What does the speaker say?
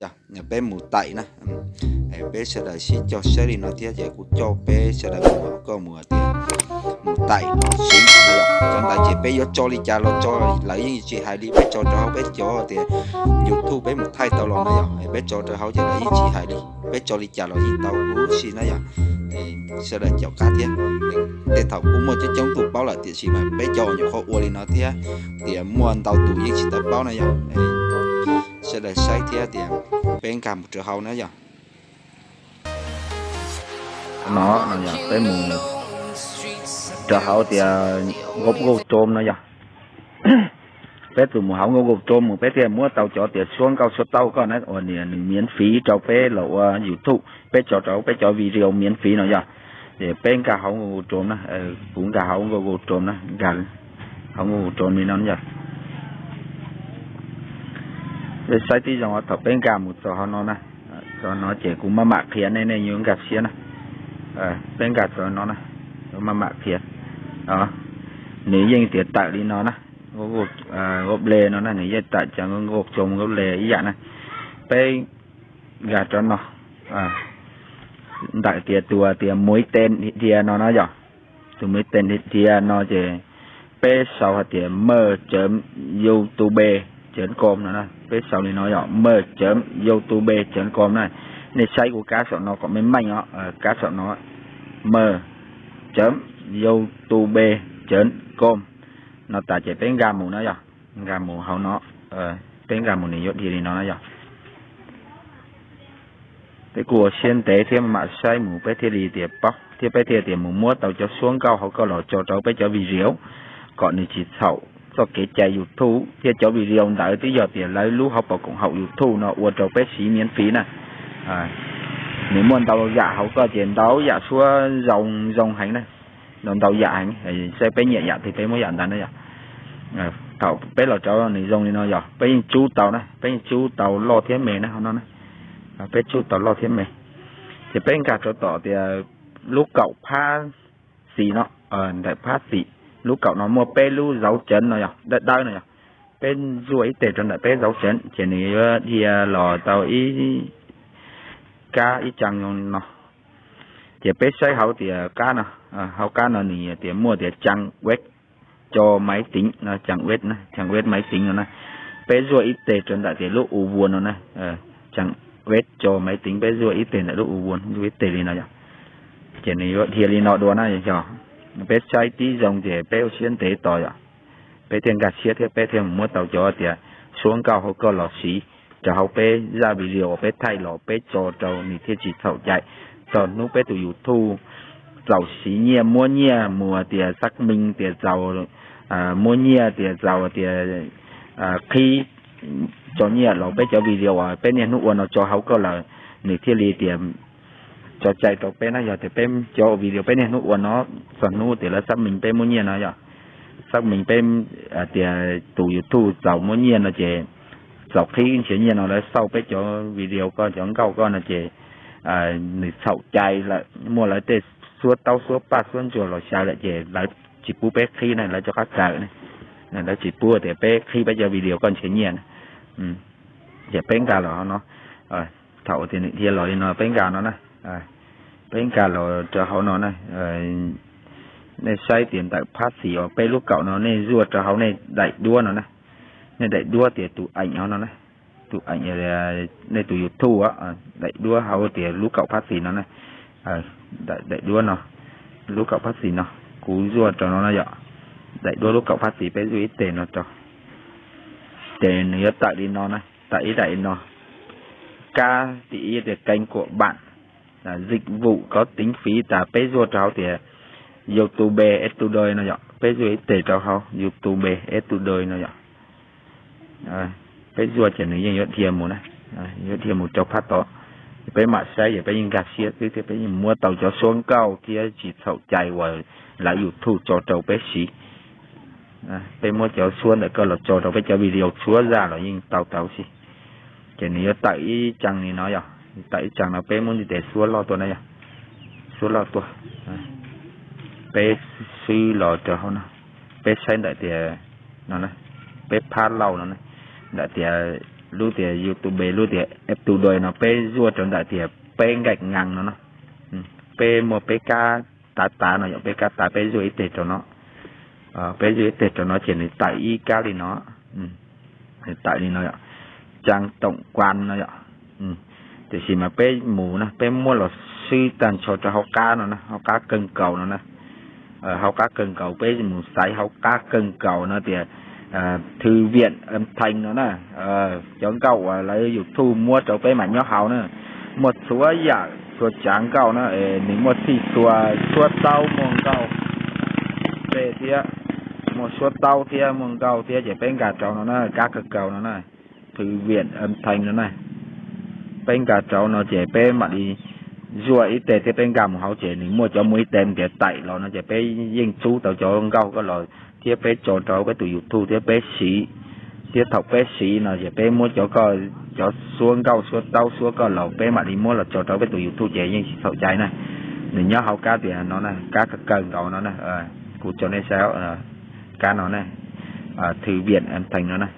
Peb mus taim na, peb sawv daws sib cog saib li no thiab ces kuv coj peb sawv daws mus, koj mus tias mus taim no siv no yom. Cov ntawd ces peb yuav tso li cas los tso, lawv yeej tsis hais li, peb tso rau hauv peb cov tias YouTube peb mus thaij tau los na yom, peb tso rau hauv ces lawv yeej tsis hais li, peb tso li cas los yeej tau huv si na yom. Sawv daws caum qab thiab. Tej thaum kuj muaj coob coob tus paub lawm tiam sis mas peb cov uas nyuam qhuav ua li no thiab tias muaj ntau tus yeej tsis tau paub na yom. Sawv daws saib thiab tias peb nkag mus rau hauv na yom. No, peb mus rau hauv tias Google Chrome no yom. Peb tus mus hauv Google Chrome mus peb thiaj muab tau cov tias suab nkauj suab taub koj na uas nws miễn phí rau peb los ua YouTube, peb tso rau peb cov video miễn phí no yom. Ces peb nkag hauv Google Chrome na, kuv nkag hauv Google Chrome na, nkag hauv Google Chrome li no yom. Peb saib tib zoo thaum peb nkag mus txog hauv no na, txog no ces kuv maj mam qhia nej, nej yuav nkag siab na. Peb nkag txog no na, maj mam qhia. Nws yeej tias tawm li no na, Google no na, nws yeej tawm cov Google Chrome, Google ib yam na. Peb nkag rau no, ntawm tias tus tias muaj ib tes dhia no na yom. Tus muaj ib tes dhia no ces peb sau hais tias mơ chấm youtube chấm com no na, peb sau li no yom, mơ chấm youtube chấm com na. Nej saib kuv kab saum no kom meej meej os, kab saum no, mơ chấm youtube chấm com no tas ces peb nkag mus na yom, nkag mus hauv no, peb nkag mus nws yuav dhia li no na yom. Peb kuj ua siab ntev thiab mam saib mus peb thiaj li tias paub thiab peb thiaj tias mus muab tau cov suab nkauj hauv koj los tso rau peb cov video kom nws tsis txhaum txoj kev cai YouTube thiab cov video ntawd twb yog tias lawv lub hauv paus koom haum YouTube no ua rau peb siv miễn phí na. Nws muaj ntau yam hauv koj ces ntau yam suab zoo zoo heev na, ntau ntau yam heev, saib peb nyiam yam twg peb muab yam ntawd na yom. Thaum peb los rau nws zoo li no yog peb yeej tsub tau na, peb yeej tsub tau loj thiab me na hauv no na. Peb tsub tau loj thiab me, ces peb nkag rau tom tias lub kaum phab xis no, ntawm phab xis, lub kaum no muaj peb lub dấu chấm no yog dawb dawb no yog, peb zuaj ib teg rau ntawm peb dấu chấm ces nws yuav dhia los tau ib kab ib trang no. Ces peb saib hauv tias kab no, hauv kab no nws tias muaj tias trang web cho máy tính no, trang web na, trang web máy tính no na. Peb zuaj ib teg rau ntawm tias lub u vuas no na, trang web cho máy tính, peb zuaj ib teg ntawm lub u vuas, zuaj ib teg li no yog, ces nws yuav dhia li no dua na yog. Peb saib tib zoo ces peb ua siab ntev tos yom, peb thiaj nkag siab thiab peb thiaj muab tau cov tias suab nkauj hauv koj los siv rau hauv peb zaj video uas peb thaij los peb tso rau nws thiaj tsis txhaum cai. Txog hnub peb tus YouTube txaus siv nyiaj muab nyiaj mus tias xác minh tias txaus, muab nyiaj tias txaus tias qhib tso nyiaj los peb cov video uas peb niaj hnub ua no tso hauv koj lawm, nws thiaj li tias tso cai rau peb na. Yog tias peb cov video peb niaj hnub ua no txog hnub tias lawv xác minh peb muab nyiaj no yog, xác minh peb tias tus YouTube txaus muab nyiaj no ces txaus qhib nrhiav nyiaj no lawv xauj peb cov video koj cov nkauj koj no ces nws txhaum cai lawm, muaj lawv tej suab taub suab paj suab ntsuag los xyaw lawm ces lawv tsis pub peb qhib na, lawv rov qab kaw na, lawv tsis pub tias peb qhib peb cov video koj nrhiav nyiaj na. Ces peb nkag los no, thaum tias nws dhia los li no peb nkag no na, peb nkag los rau hauv no na. Nej saib tias ntawm phab xis uas peb lub kaum no nej zuaj rau hauv nej daim duab no na, nej daim duab tias tus ảnh hauv no na, tus ảnh, nej tus YouTube, daim duab hauv tias lub kaum phab xis no na, daim duab no, lub kaum phab xis no, kuv zuaj rau no na yom, daim duab lub kaum phab xis peb zuaj ib teg no rau, ces nws yuav tawm li no na, tawm ib daim no, kab tim ib tias kênh của bạn, dịch vụ có tính phí tas peb zuaj rau hauv tias YouTube Studio no yom, peb zuaj ib teg rau hauv YouTube Studio no yom. Peb zuaj ces nws yeej yuav dhia mus na, yuav dhia mus rau phab tod. Peb mam saib ces peb yeej nkag siab xwb thiab peb yeej muab tau cov suab nkauj thiab tsis txhaum cai uas lawv YouTube tso rau peb siv. Peb muab cov suab ntawm koj los tso rau peb cov video suab zaj los yeej tau tau si. Ces nws yuav tawm ib trang li no yog, tawm ib trang no peb muab ntiv tes suab loj tuaj na yog, suab loj tuaj. Peb swb los rau hauv no, peb saib ntawm tias no, peb phab lauj no, ntawm tias Lub tias YouTube, lub tias F two Doe no peb zuaj rau ntawm tias peb nkaij ngas no na. Peb muaj peb kab tav tav no yom, peb kab tav peb zuaj ib teg rau no, peb zuaj ib teg rau no ces nws tawm ib kab li no, nws tawm li no yom, trang tổng quan no yom. Tiam sis mas peb mus na, peb muab los swb tag nrho rau hauv qab no na, hauv qab kawg nkaus no na. Hauv qab kawg nkaus, peb mus xaiv hauv qab kawg nkaus no tias thư viện âm thanh no na. Cov nkauj uas lawv YouTube muab rau peb mam nyob hauv na, muaj txhua yam txhua tsav nkauj na, nws muaj txhij txhua, suab taub muaj nkauj tej thiab, muaj suab taub thiab muaj nkauj thiab ces peb nkag rau no na, kab kawg nkaus no na, thư viện âm thanh no na. Peb nkag rau no ces peb mam li zuaj ib teg thiab peb nkag mus hauv ces nws muaj cov muaj ib teg tias tải los no ces peb yeej txhub tau cov nkauj ko los thiab peb tso rau peb tus YouTube thiab peb siv. Thiab thaum peb siv no ces peb muab cov ko, cov suab nkauj suab taub suab ko los peb mam li muab los tso rau peb tus YouTube ces yeej tsis txhaum cai na. Nws nyob hauv kab tias no na, kab kawg nkaus no na. Kuv tso nej saib kab no na, thư viện âm thanh no na.